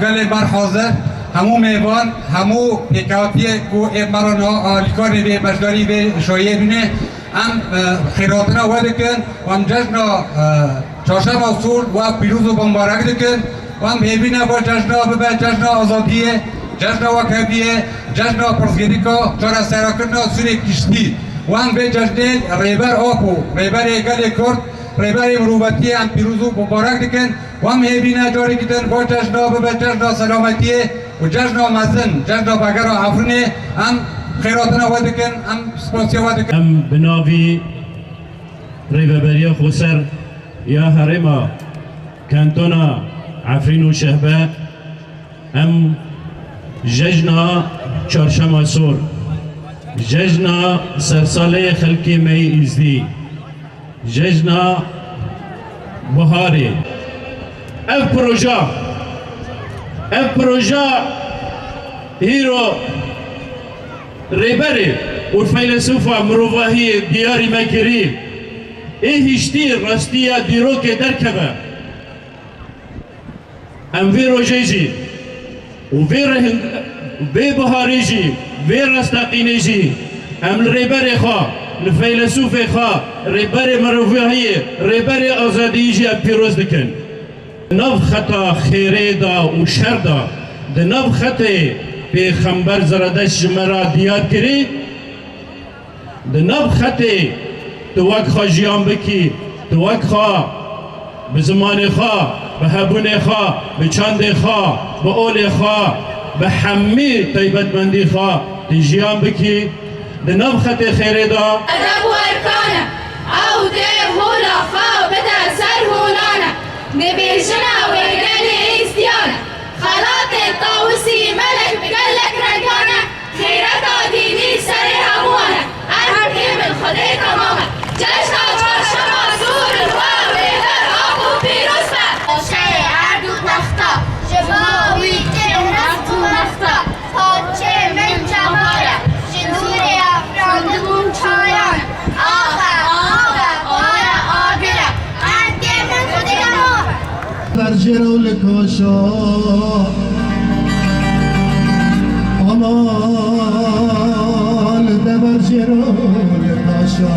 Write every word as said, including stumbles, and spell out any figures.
Gelê berhazir, hemû mêvan, hemû pêkhatiyê ku ê me re niha alîkarê vê beşdarî vê şayê bîne, em, e, xêratina we dikin, em cejna, e, Çarşema Sor we pîroz û bimbarek dikin, em hêvî ne we cejna bibe cejna azadiyê, cejna wekheviyê, cejna pirsgirêka çareserakirina sûrê kiştî. Em vê cejnê Rêber Apo, Rêberê Gelê Kurd, Rêberê mirovatiyê em pîroz û bimbarek dikin. Em hêvî ne carekî din va cejna bibe cejna selametiyê û cejna mezin, cejna vegera Efrînê. Em xêratina we dikin, em spasiya we dikin. Em bi navî Rêveberiya Xweser ya Herêma Kentona Efrîn û Şehbe, em cejna Çarşema Sor, cejna sersalê xelkê me yê Îzdî, cejna biharê. Ev proja, ev proja hîro rêberê û feylesofa mirovahiyê diyarî me kirî, ê hiştî rastiya dîrokê derkeve. Em vê rojê jî û vê rehind-, vê biharê jî, vê rastaqînê jî em li rêberê xwe, li feylesûfê xwe, rêberê mirovahiyê, rêberê azadiyê jî em pîroz dikin. Di nav xeta xêrê de û şer de, di nav xetê pêxember Zeredeşt ji me re diyar kirî, Di nav xetê tu wek xwe jiyan bikî, tu wek xwe bi zimanê xwe, bi hebûnê xwe, bi çandê xwe, bi olê xwe, bi hemî taybetmendî xwe tu jiyan bikî. Di nav xetê xêrê de. Edeb û erkan e, ew dê hola xwe bide ser holan e. Nivîsîna wê gelê Îzdiyan e. Xelatê Tawusî Melek bi gelek rengan e. Xîreta dînî serê hemûyan e. Erdhê min Xwedê temam e. Cejna Çarşema Sor li we û Rêber Apo pîroz be. Goşeyê erd û texta, ji bo wî tê mest û mexta. Parçeyê min cewher e, ji nûrê afirandibûn çayan e. Ax e, av e, bar e, agir e. Erdhê min Xwedê temam e. Berjêro li kaşa, aman de berjêro li kaşa.